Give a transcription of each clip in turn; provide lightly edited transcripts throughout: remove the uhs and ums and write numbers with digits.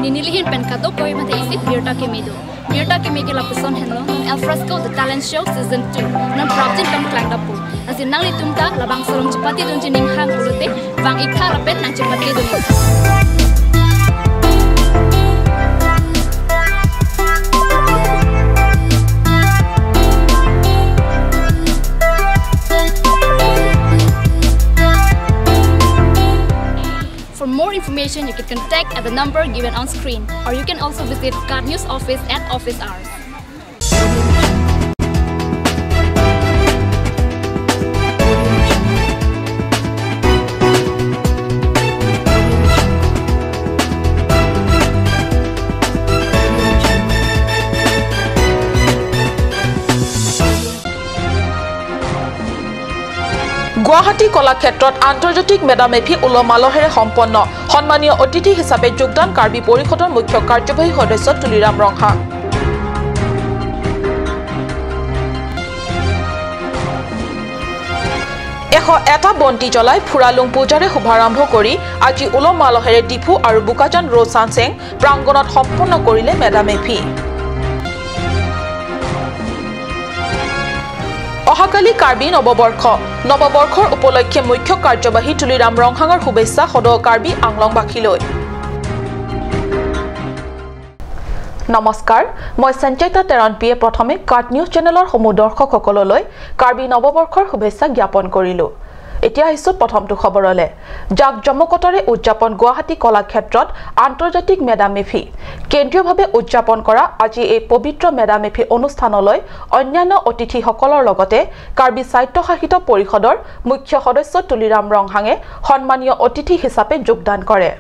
Ninilihin pen kato koi mate isi Mirta Kemido. Mirta Kemi ke lapison henlo non Alfresco The Talent Show Season 2. Non praptin kam klang dapu. Asin nang litumta labang solong cepati dun jining hang ulute bang ikha lapet nang cepati dun. For more information, you can contact at the number given on screen, or you can also visit Card News office at office hours. Guwahati কলাক্ষেত্ৰত আন্তৰ্জাতিক মেডামেফি উলহ মালহেৰে সম্পন্ন। সন্মানীয় অতিথি হিচাপে যোগদান কাৰ্বি পৰিষদৰ মুখ্য কাৰ্যবাহী সদস্য তুলিৰাম ৰংহাং। 101টা বন্তি জ্বলাই ফুৰালুং পূজাৰে শুভাৰম্ভ কৰি আজি উলহ মালহেৰে ডিফু আৰু বোকাজান ৰৌচানচেং প্ৰাংগণত সম্পন্ন কৰিলে মেডামেফি। অহাকালি কাৰ্বি নৱবৰ্ষ। নৱবৰ্ষৰ উপলক্ষে মুখ্য কাৰ্যবাহী তুলিৰাম ৰংহাঙৰ শুভেচ্ছা সদৌ কাৰ্বি আংলংবাসীলৈ। নমস্কাৰ, মই সঞ্চয়িতা তেৰণপিয়ে প্ৰথমে কাট নিউজ চেনেলৰ সমূহ দৰ্শকসকললৈ কাৰ্বি নৱবৰ্ষৰ শুভেচ্ছা জ্ঞাপন কৰিলোঁ। এতিয়া আহিছোঁ প্ৰথমটো খবৰলৈ। জাক জমকতাৰে উদযাপন গুৱাহাটী কলাক্ষেত্ৰত আন্তৰ্জাতিক মেডামেফি। কেন্দ্ৰীয়ভাৱে উদযাপন কৰা আজি এই পবিত্ৰ মেডামেফি অনুষ্ঠানলৈ অন্যান্য অতিথিসকলৰ লগতে কাৰ্বি স্বায়ত্তশাসিত পৰিষদৰ মুখ্য সদস্য তুলিৰাম ৰংহাঙে সন্মানীয় অতিথি হিচাপে যোগদান কৰে।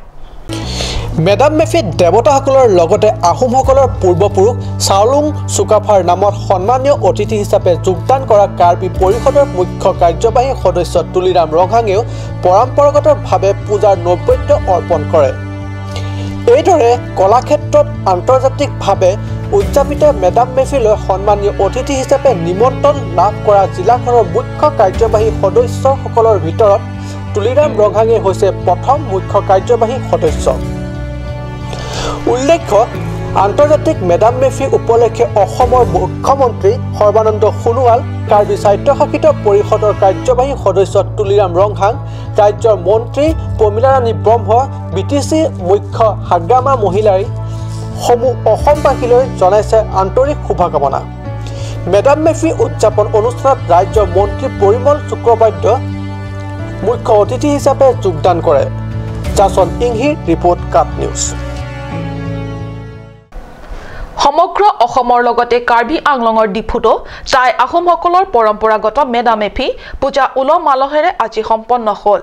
মেডাম মেফিত দেৱতাসকলৰ লগতে আহোমসকলৰ পূৰ্বপুৰুষ চাওলুং চুকাফাৰ নামত সন্মানীয় অতিথি হিচাপে যোগদান কৰা কাৰ্বি পৰিষদৰ মুখ্য কাৰ্যবাহী সদস্য তুলিৰাম ৰংহাঙেও পৰম্পৰাগতভাৱে পূজাৰ নৈবেদ্য অৰ্পণ কৰে। এইদৰে কলাক্ষেত্ৰত আন্তৰ্জাতিকভাৱে উদযাপিত মেডাম মেফিলৈ সন্মানীয় অতিথি হিচাপে নিমন্ত্ৰণ লাভ কৰা জিলাখনৰ মুখ্য কাৰ্যবাহী সদস্যসকলৰ ভিতৰত তুলিৰাম ৰংহাঙে হৈছে প্ৰথম মুখ্য কাৰ্যবাহী সদস্য। উল্লেখ্য, আন্তৰ্জাতিক মেডাম মেফি উপলক্ষে অসমৰ মুখ্যমন্ত্ৰী সৰ্বানন্দ সোণোৱাল, কাৰ্বি স্বায়ত্তশাসিত পৰিষদৰ কাৰ্যবাহী সদস্য তুলিৰাম ৰংহাং, ৰাজ্যৰ মন্ত্ৰী প্ৰমীলাৰাণী ব্ৰহ্ম, বি টি চি মুখ্য হাগ্ৰামা মহিলাৰী সমূহ অসমবাসীলৈ জনাইছে আন্তৰিক শুভকামনা। মেডাম মেফি উদযাপন অনুষ্ঠানত ৰাজ্যৰ মন্ত্ৰী পৰিমল শুক্লবৈদ্য মুখ্য অতিথি হিচাপে যোগদান কৰে। জাচন ইংহিৰ ৰিপৰ্ট, কাট নিউজ। সমগ্ৰ অসমৰ লগতে কাৰ্বি আংলঙৰ ডিফুতো টাই আহোমসকলৰ পৰম্পৰাগত মেডামেফি পূজা উলহ মালহেৰে আজি সম্পন্ন হ'ল।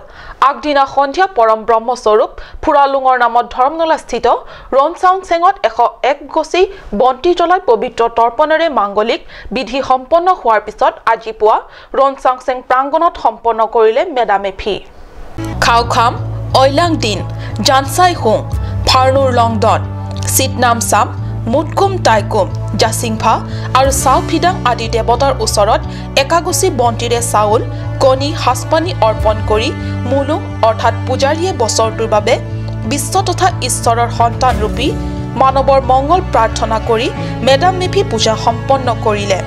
আগদিনা সন্ধিয়া পৰম ব্ৰহ্মস্বৰূপ ফুৰালুঙৰ নামত ধৰমনলাস্থিত ৰনচাংচেঙত 101 গছি বন্তি জ্বলাই পবিত্ৰ তৰ্পণেৰে মাংগলিক বিধি সম্পন্ন হোৱাৰ পিছত আজি পুৱা ৰনচাংচেং প্ৰাংগণত সম্পন্ন কৰিলে মেডামেফি। খাওখাম, ঐলাং দিন, জানচাই হুং, ফাৰ্নুৰ লংডন, চিতনাম চাম, মুটকুম টাইকুম, জাচিংফা আৰু চাওফিদাং আদি দেৱতাৰ ওচৰত একাগুচি বন্তিৰে চাউল, কণী, সাজপানী অৰ্পণ কৰি মুলুং অৰ্থাৎ পূজাৰীয়ে বছৰটোৰ বাবে বিশ্ব তথা ঈশ্বৰৰ সন্তানৰূপী মানৱৰ মংগল প্ৰাৰ্থনা কৰি মেডাম মেফি পূজা সম্পন্ন কৰিলে।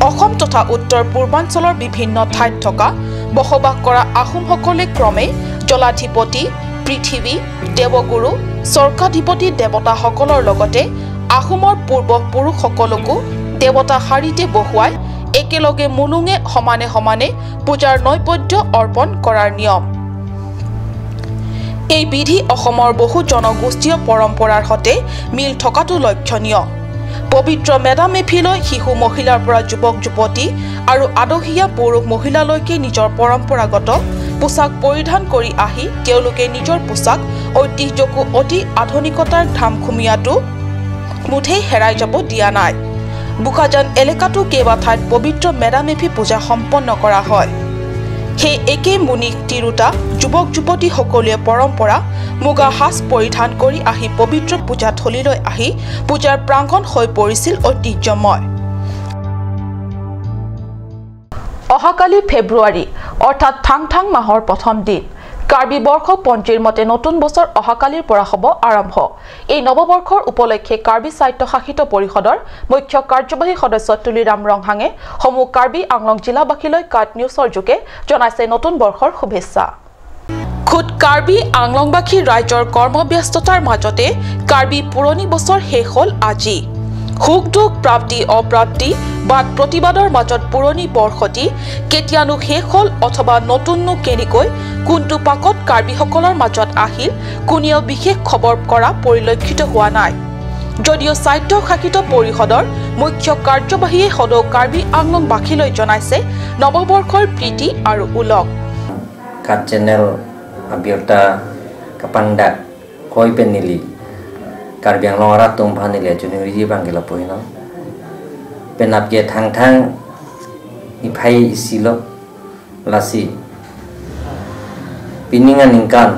অসম তথা উত্তৰ পূৰ্বাঞ্চলৰ বিভিন্ন ঠাইত থকা বসবাস কৰা আহোমসকলে ক্ৰমে জলাধিপতি, পৃথিৱী, দেৱগুৰু, স্বৰ্গাধিপতি দেৱতাসকলৰ লগতে আহোমৰ পূৰ্বপুৰুষসকলকো দেৱতা শাৰীতে বহুৱাই একেলগে মুলুঙে সমানে সমানে পূজাৰ নৈবেদ্য অৰ্পণ কৰাৰ নিয়ম। এই বিধি অসমৰ বহু জনগোষ্ঠীয় পৰম্পৰাৰ সৈতে মিল থকাটো লক্ষণীয়। পবিত্ৰ মেডামেফিলৈ শিশু মহিলাৰ পৰা যুৱক যুৱতী আৰু আদহীয়া পুৰুষ মহিলালৈকে নিজৰ পৰম্পৰাগত পোছাক পৰিধান কৰি আহি তেওঁলোকে নিজৰ পোছাক ঐতিহ্যকো অতি আধুনিকতাৰ ধামখুমীয়াটো মুঠেই হেৰাই যাব দিয়া নাই। বোকাজান এলেকাতো কেইবা ঠাইত পবিত্ৰ মেডামেফি পূজা সম্পন্ন কৰা হয়। সেই একেই মুনি তিৰোতা যুৱক যুৱতী সকলোৱে পৰম্পৰা মুগা সাজ পৰিধান কৰি আহি পবিত্ৰ পূজাথলীলৈ আহি পূজাৰ প্ৰাংগণ হৈ পৰিছিল ঐতিহ্যময়। অহাকালি ফেব্ৰুৱাৰী অৰ্থাৎ থাং থাং মাহৰ প্ৰথম দিন কাৰ্বি বৰ্ষ পঞ্জীৰ মতে নতুন বছৰ অহাকালিৰ পৰা হ'ব আৰম্ভ। এই নৱবৰ্ষৰ উপলক্ষে কাৰ্বি স্বায়ত্তশাসিত পৰিষদৰ মুখ্য কাৰ্যবাহী সদস্য তুলিৰাম ৰংহাঙে সমূহ কাৰ্বি আংলং জিলাবাসীলৈ কাট নিউজৰ যোগে জনাইছে নতুন বৰ্ষৰ শুভেচ্ছা। খুদ কাৰ্বি আংলংবাসী ৰাইজৰ কৰ্মব্যস্ততাৰ মাজতে কাৰ্বি পুৰণি বছৰ শেষ হ'ল আজি। সুখ দুখ প্ৰাপ্তি অপ্ৰাপ্তি বাদ প্ৰতিবাদৰ মাজত পুৰণি বৰ্ষটি কেতিয়ানো শেষ হ'ল অথবা নতুননো কেনেকৈ কোনটো পাকত কাৰ্বিসকলৰ মাজত আহিল কোনেও বিশেষ খবৰ কৰা পৰিলক্ষিত হোৱা নাই। যদিও স্বায়ত্তশাসিত পৰিষদৰ মুখ্য কাৰ্যবাহীয়ে সদৌ কাৰ্বি আংলংবাসীলৈ জনাইছে নৱবৰ্ষৰ প্ৰীতি আৰু উলগ। Karbi Anglong arat tung phanile juning riji bangila pohino penap ge thang thang iphai isilo lasi piningan ingkan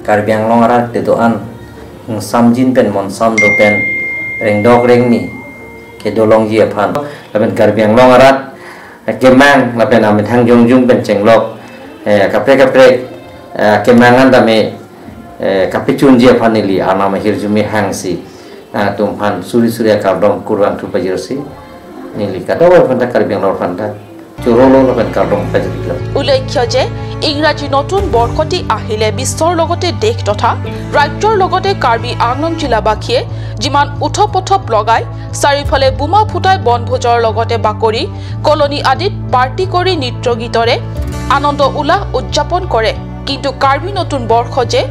Karbi Anglong arat dedoan ing samjin pen monsam do pen rengdok rengni ke dolong ji phan lapen Karbi Anglong arat kemang lapen ame thang jong jung pen chenglok kapre kapre kemangan dame kapichun jia phanili anama hirjumi hangsi tumpan suri surya kardom kurang thupajirsi nili katawa phanta Karbi Anglong phanta chorolo lapen kardom pajirlo। উল্লেখ্য যে ইংৰাজী নতুন বৰ্ষটি আহিলে বিশ্বৰ লগতে দেশ তথা ৰাজ্যৰ লগতে কাৰ্বি আংলং জিলাবাসীয়ে যিমান উথপথপ লগাই চাৰিওফালে বোমা ফুটাই বনভোজৰ লগতে বাকৰি কলনি আদিত পাৰ্টি কৰি নৃত্য গীতৰে আনন্দ উল্লাস উদযাপন কৰে। কিন্তু কাৰ্বি নতুন বৰ্ষ যে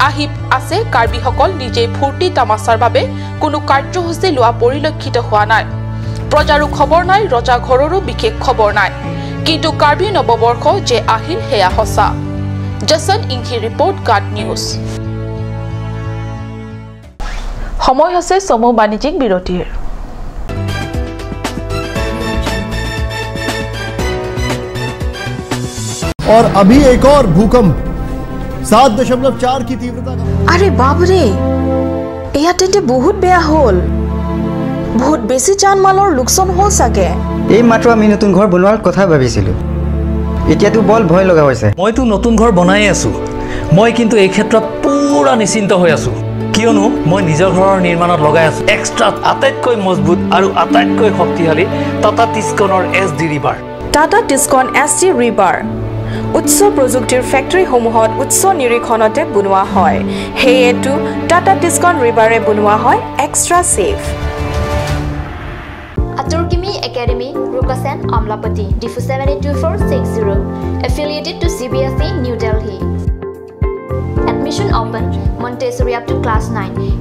আহি আছে কাৰ্বিসকল নিজেই ফূৰ্তি তামাছাৰ বাবে কোনো কাৰ্যসূচী লোৱা পৰিলক্ষিত হোৱা নাই। প্ৰজাৰো খবৰ নাই, ৰজা ঘৰৰো বিশেষ খবৰ নাই। কিন্তু কাৰ্বি নৱবৰ্ষ যে আহিল সেয়া সঁচা। জছন ইংহি ৰিপৰ্ট, কাট নিউজ। সময় হৈছে চমু বাণিজ্যিক বিৰতিৰ। और अभी एक और भूकंप 7.4 की तीव्रता का। अरे बाप रे, এয়া তেন্তে বহুত বেয়া হ'ল। বহুত বেছি জান মালৰ লোকচান হ'ল চাগে। এই মাত্ৰ আমি নতুন ঘৰ বনোৱাৰ কথা ভাবিছিলোঁ, এতিয়াতো বল ভয় লগা হৈছে। মইতো নতুন ঘৰ বনাই আছোঁ। মই কিন্তু এই ক্ষেত্ৰত পুৰা নিশ্চিন্ত হৈ আছোঁ, কিয়নো মই নিজৰ ঘৰৰ নিৰ্মাণত লগাই আছোঁ এক্সট্ৰা আটাইতকৈ মজবুত আৰু আটাইতকৈ শক্তিশালী Tata টিস্কনৰ S D rebar. Tata Tiscon S D rebar উচ্চ প্ৰযুক্তিৰ ফেক্টৰীসমূহত উচ্চ নিৰীক্ষণতে বনোৱা হয়। সেয়েতো টাটা টিস্কন ৰিবাৰে বনোৱা হয় extra safe. Aturkimi Academy, Rukasen, Amlapati, Difu 782460, affiliated to CBSE, New Delhi. Admission open, Montessori up to class 9.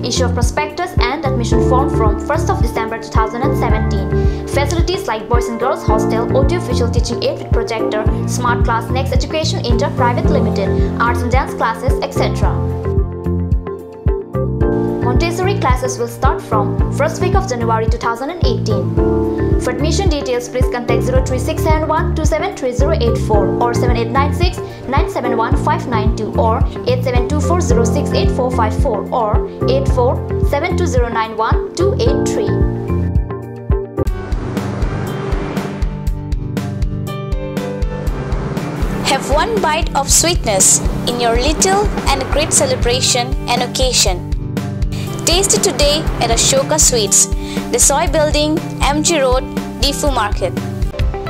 Issue of prospectus and admission form from 1st of December 2017. Facilities like boys and girls hostel, audio-visual teaching aid with projector, smart class, Next Education Inter Private Limited, arts and dance classes, etc. Montessori classes will start from 1st week of January 2018. For admission details, please contact 03671 273084 or 7896 971592 or 8724068454 or 8472091283. Have one bite of sweetness in your little and great celebration and occasion. Taste it today at Ashoka Sweets, the Soy Building, MG Road, Difu Market.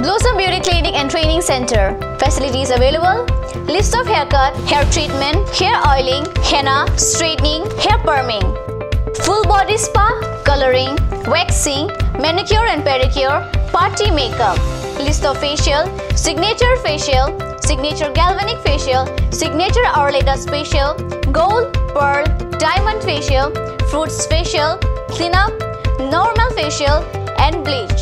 Blossom Beauty Clinic and Training Center. Facilities available: list of haircut, hair treatment, hair oiling, henna, straightening, hair perming, full body spa, coloring, waxing, manicure and pedicure, party makeup. List of facial, signature facial, signature galvanic facial, signature Orleda facial, gold, pearl, diamond facial, fruits facial, cleanup, normal facial and bleach.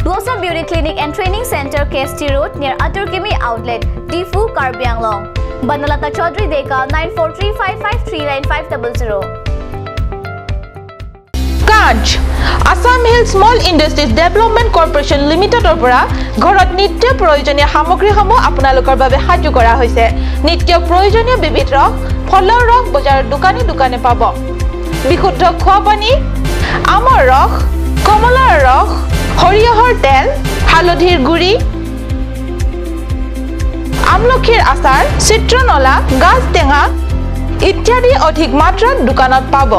Blossom Beauty Clinic and Training Center, KST Road, near Aturkimi Outlet, Difu, Karbi Anglong. Banalata Chaudhary Deka, 9435539500. Kanch Assam Hill Small Industries Development Corporation লিমিটেডৰ পৰা ঘৰত নিত্য প্ৰয়োজনীয় সামগ্ৰীসমূহ আপোনালোকৰ বাবে সাজু কৰা হৈছে। নিত্য প্ৰয়োজনীয় বিবিধ ৰস, ফলৰ ৰস বজাৰৰ দোকানে দোকানে পাব। বিশুদ্ধ খোৱা পানী, আমৰ ৰস, কমলাৰ ৰস, সৰিয়হৰ তেল, হালধিৰ গুড়ি, আমলখিৰ আচাৰ, চিত্ৰনলা, গাজ টেঙা ইত্যাদি অধিক মাত্ৰাত দোকানত পাব।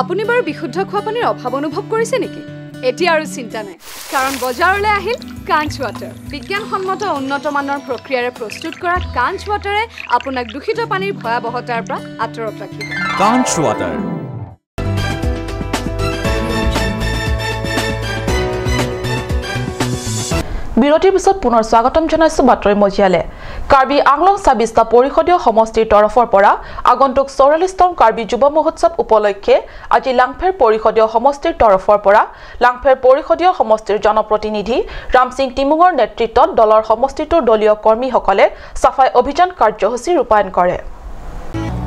আপুনি বাৰু বিশুদ্ধ খোৱা পানীৰ অভাৱ অনুভৱ কৰিছে নেকি? এতিয়া আৰু চিন্তা নাই, কাৰণ বজাৰলৈ আহিল কাঞ্চ ৱাটাৰ। বিজ্ঞানসন্মত উন্নত মানৰ প্ৰক্ৰিয়াৰে প্ৰস্তুত কৰা কাঞ্চ ৱাটাৰে আপোনাক দূষিত পানীৰ ভয়াৱহতাৰ পৰা আঁতৰত ৰাখিব। কাঞ্চ ৱাটাৰ। বিৰতিৰ পিছত পুনৰ স্বাগতম জনাইছো বাতৰি মজিয়ালে। কাৰ্বি আংলং 26টা পৰিষদীয় সমষ্টিৰ তৰফৰ পৰা আগন্তুক 44তম কাৰ্বি যুৱ মহোৎসৱ উপলক্ষে আজি লাংফেৰ পৰিষদীয় সমষ্টিৰ তৰফৰ পৰা লাংফেৰ পৰিষদীয় সমষ্টিৰ জনপ্ৰতিনিধি ৰামসিং টিমুঙৰ নেতৃত্বত দলৰ সমষ্টিটোৰ দলীয় কৰ্মীসকলে চাফাই অভিযান কাৰ্যসূচী ৰূপায়ণ কৰে।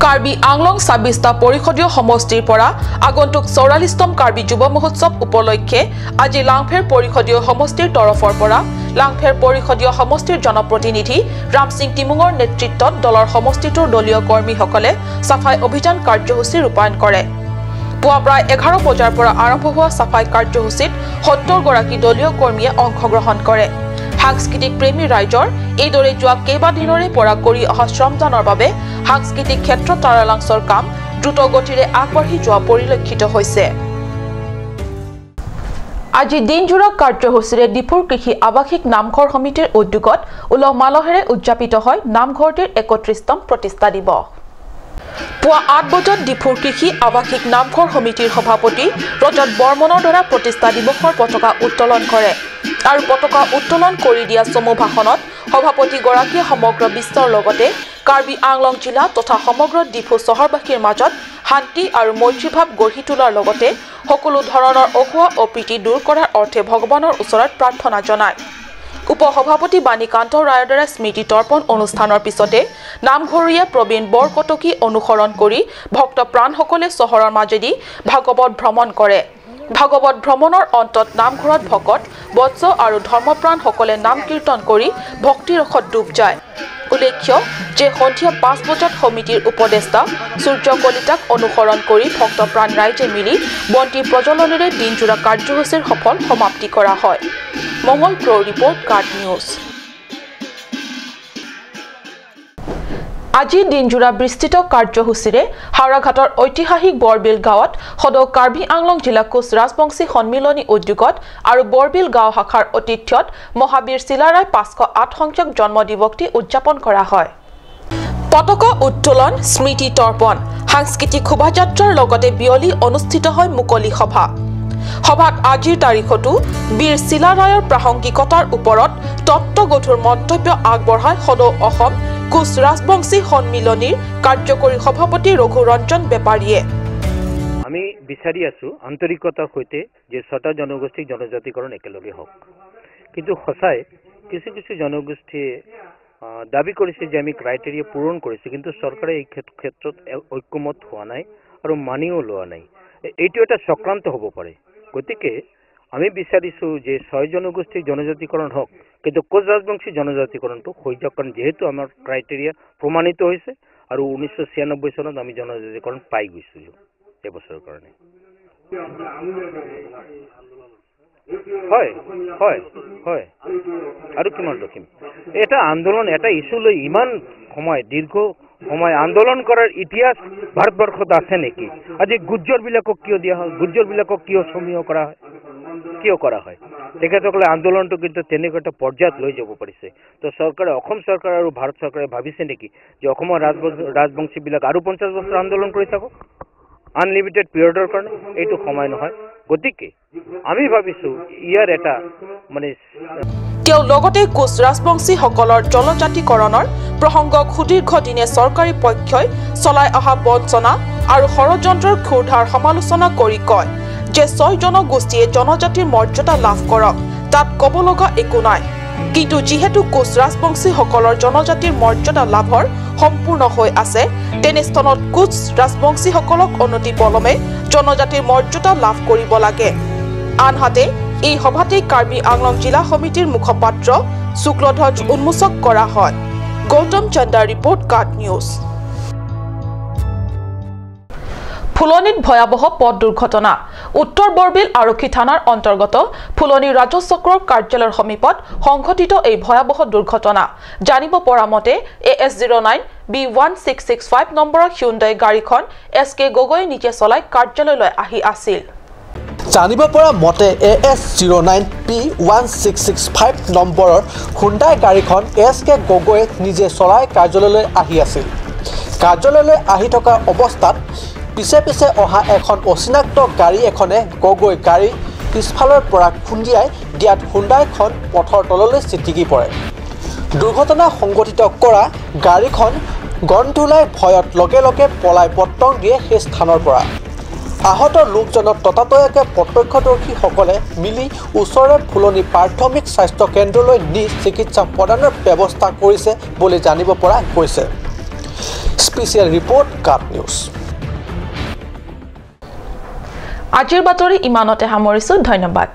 কাৰ্বি আংলং 26টা পৰিষদীয় সমষ্টিৰ পৰা আগন্তুক 44তম কাৰ্বি যুৱ মহোৎসৱ উপলক্ষে আজি লাংফেৰ পৰিষদীয় সমষ্টিৰ তৰফৰ পৰা লাংফেৰ পৰিষদীয় সমষ্টিৰ জনপ্ৰতিনিধি ৰামসিং টিমুঙৰ নেতৃত্বত দলৰ সমষ্টিটোৰ দলীয় কৰ্মীসকলে চাফাই অভিযান কাৰ্যসূচী ৰূপায়ণ কৰে। পুৱা প্ৰায় 11 বজাৰ পৰা আৰম্ভ হোৱা চাফাই কাৰ্যসূচীত 70 গৰাকী দলীয় কৰ্মীয়ে অংশগ্ৰহণ কৰে। সাংস্কৃতিক প্ৰেমী ৰাইজৰ এইদৰে যোৱা কেইবাদিনৰে পৰা কৰি অহা শ্ৰমদানৰ বাবে সাংস্কৃতিক ক্ষেত্ৰ তাৰালাংছৰ কাম দ্ৰুত গতিৰে আগবাঢ়ি যোৱা পৰিলক্ষিত হৈছে। আজি দিনজোৰা কাৰ্যসূচীৰে ডিফুৰ কৃষি আৱাসিক নামঘৰ সমিতিৰ উদ্যোগত উলহ মালহেৰে উদযাপিত হয় নামঘৰটিৰ 31তম প্ৰতিষ্ঠা দিৱস। পুৱা 8 বজাত ডিফুৰ কৃষি আৱাসিক নামঘৰ সমিতিৰ সভাপতি ৰজত বৰ্মনৰ দ্বাৰা প্ৰতিষ্ঠা দিৱসৰ পতাকা উত্তোলন কৰে আৰু পতাকা উত্তোলন কৰি দিয়া চমু ভাষণত সভাপতিগৰাকীয়ে সমগ্ৰ বিশ্বৰ লগতে কাৰ্বি আংলং জিলা তথা সমগ্ৰ ডিফু চহৰবাসীৰ মাজত শান্তি আৰু মৈত্ৰীভাৱ গঢ়ি তোলাৰ লগতে সকলো ধৰণৰ অসুৱা অপ্ৰীতি দূৰ কৰাৰ অৰ্থে ভগৱানৰ ওচৰত প্ৰাৰ্থনা জনায়। উপসভাপতি বাণীকান্ত ৰায়ৰ দ্বাৰা স্মৃতি তৰ্পণ অনুষ্ঠানৰ পিছতে নামঘৰীয়া প্ৰবীণ বৰকটকী অনুসৰণ কৰি ভক্ত প্ৰাণসকলে চহৰৰ মাজেদি ভাগৱত ভ্ৰমণ কৰে। ভাগৱত ভ্ৰমণৰ অন্তত নামঘৰত ভকত বৎস আৰু ধৰ্মপ্ৰাণসকলে নাম কীৰ্তন কৰি ভক্তিৰসত ডুব যায়। উল্লেখ্য যে সন্ধিয়া 5 বজাত সমিতিৰ উপদেষ্টা সূৰ্য কলিতাক অনুসৰণ কৰি ভক্তপ্ৰাণ ৰাইজে মিলি বন্তি প্ৰজ্বলনেৰে দিনজোৰা কাৰ্যসূচীৰ সফল সমাপ্তি কৰা হয়। মঙল প্ৰ' ৰিপৰ্ট, কাৰ্ড নিউজ। আজি দিনজোৰা বিস্তৃত কাৰ্যসূচীৰে হাওৰাঘাটৰ ঐতিহাসিক বৰবিল গাঁৱত সদৌ কাৰ্বি আংলং জিলা কোচ ৰাজবংশী সন্মিলনী উদ্যোগত আৰু বৰবিল গাঁও শাখাৰ আতিথ্যত মহাবীৰ চিলাৰায় 508 সংখ্যক জন্মদিৱসটি উদযাপন কৰা হয়। পতাকা উত্তোলন, স্মৃতি তৰ্পণ, সাংস্কৃতিক শোভাযাত্ৰাৰ লগতে বিয়লি অনুষ্ঠিত হয় মুকলি সভা। সভাত আজিৰ তাৰিখতো বীৰ চিলাৰায়ৰ প্ৰাসংগিকতাৰ ওপৰত তত্ত্বগধুৰ মন্তব্য আগবঢ়াই সদৌ অসম কোচ ৰাজবংশী সন্মিলনীৰ কাৰ্যকৰী সভাপতি ৰঘুৰঞ্জন বেপাৰীয়ে। আমি বিচাৰি আছো আন্তৰিকতাৰ সৈতে যে ছটা জনগোষ্ঠীক জনজাতিকৰণ একেলগে হওক, কিন্তু সঁচাই কিছু কিছু জনগোষ্ঠীয়ে দাবী কৰিছে যে আমি ক্ৰাইটেৰিয়া পূৰণ কৰিছোঁ, কিন্তু চৰকাৰে এই ক্ষেত্ৰত ঐক্যমত হোৱা নাই আৰু মানিও লোৱা নাই। এইটো এটা চক্ৰান্ত হ'ব পাৰে। গতিকে আমি বিচাৰিছোঁ যে ছয় জনগোষ্ঠীৰ জনজাতিকৰণ হওক, কিন্তু কোচ ৰাজবংশী জনজাতিকৰণটো হৈ যাওক, কাৰণ যিহেতু আমাৰ ক্ৰাইটেৰিয়া প্ৰমাণিত হৈছে আৰু 1996 চনত আমি জনজাতিকৰণ পাই গৈছিলোঁ এবছৰৰ কাৰণে। হয় হয় হয়, আৰু কিমান ৰখিম? এটা আন্দোলন, এটা ইছ্যু লৈ ইমান সময়, দীৰ্ঘ সময় আন্দোলন কৰাৰ ইতিহাস ভাৰতবৰ্ষত আছে নেকি? আজি গুজ্জৰবিলাকক কিয় দিয়া হয়? গুজ্জৰবিলাকক কিয় সমীহ কৰা হয়? কিয় কৰা হয়? তেখেতসকলে আন্দোলনটো কিন্তু তেনেকুৱা এটা পৰ্যায়ত লৈ যাব পাৰিছে। তো চৰকাৰে, অসম চৰকাৰ আৰু ভাৰত চৰকাৰে ভাবিছে নেকি যে অসমৰ ৰাজবংশীবিলাক আৰু 50 বছৰ আন্দোলন কৰি থাকক আনলিমিটেড পিৰিয়ডৰ কাৰণে? এইটো সময় নহয়। গতিকে আমি ভাবিছোঁ ইয়াৰ এটা মানে তেওঁ লগতে কোচ ৰাজবংশীসকলৰ জনজাতিকৰণৰ প্ৰসংগক সুদীৰ্ঘ দিনে চৰকাৰী পক্ষই চলাই অহা বঞ্চনা আৰু ষড়যন্ত্ৰৰ ক্ষুৰধাৰ সমালোচনা কৰি কয় যে ছয় জনগোষ্ঠীয়ে জনজাতিৰ মৰ্যাদা লাভ কৰক, তাত ক'ব লগা একো নাই। কিন্তু যিহেতু কোচ ৰাজবংশীসকলৰ জনজাতিৰ মৰ্যাদা লাভৰ সম্পূৰ্ণ হৈ আছে, তেনেস্থলত কোচ ৰাজবংশীসকলক অনতিপলমে জনজাতিৰ মৰ্যাদা লাভ কৰিব লাগে। আনহাতে এই সভাতেই কাৰ্বি আংলং জিলা সমিতিৰ মুখপাত্ৰ শুক্লধ্বজ উন্মোচক কৰা হয়। Gautam Chanda report, card news. ফুলনিত ভয়াৱহ পথ দুৰ্ঘটনা। উত্তৰ বৰবিল আৰক্ষী থানাৰ অন্তৰ্গত ফুলনি ৰাজহ চক্ৰৰ কাৰ্যালয়ৰ সমীপত সংঘটিত এই ভয়াৱহ দুৰ্ঘটনা। জানিব পৰা মতে AS 09 B 1665 নম্বৰৰ হিউণ্ডাই গাড়ীখন এছ কে গগৈয়ে নিজে চলাই কাৰ্যালয়লৈ আহি আছিল। জানিব পৰা মতে AS 09 B 1665 নম্বৰৰ হুণ্ডাই গাড়ীখন এছ কে গগৈয়ে নিজে চলাই কাৰ্যালয়লৈ আহি আছিল। কাৰ্যালয়লৈ আহি থকা অৱস্থাত পিছে পিছে অহা এখন অচিনাক্ত গাড়ী এখনে গগৈ গাড়ী পিছফালৰ পৰা খুন্দিয়াই দিয়াত হুণ্ডাইখন পথৰ তললৈ ছিটিকি পৰে। দুৰ্ঘটনা সংঘটিত কৰা গাড়ীখন গণধোলাই ভয়ত লগে লগে পলাই পতং দিয়ে সেই স্থানৰ পৰা। আহত লোকজনক ততাতৈয়াকৈ প্ৰত্যক্ষদৰ্শীসকলে মিলি ওচৰৰে ফুলনি প্ৰাথমিক স্বাস্থ্য কেন্দ্ৰলৈ নি চিকিৎসা প্ৰদানৰ ব্যৱস্থা কৰিছে বুলি জানিব পৰা গৈছে। Special report, cup news. আজিৰ বাতৰি ইমানতে সামৰিছো। ধন্যবাদ।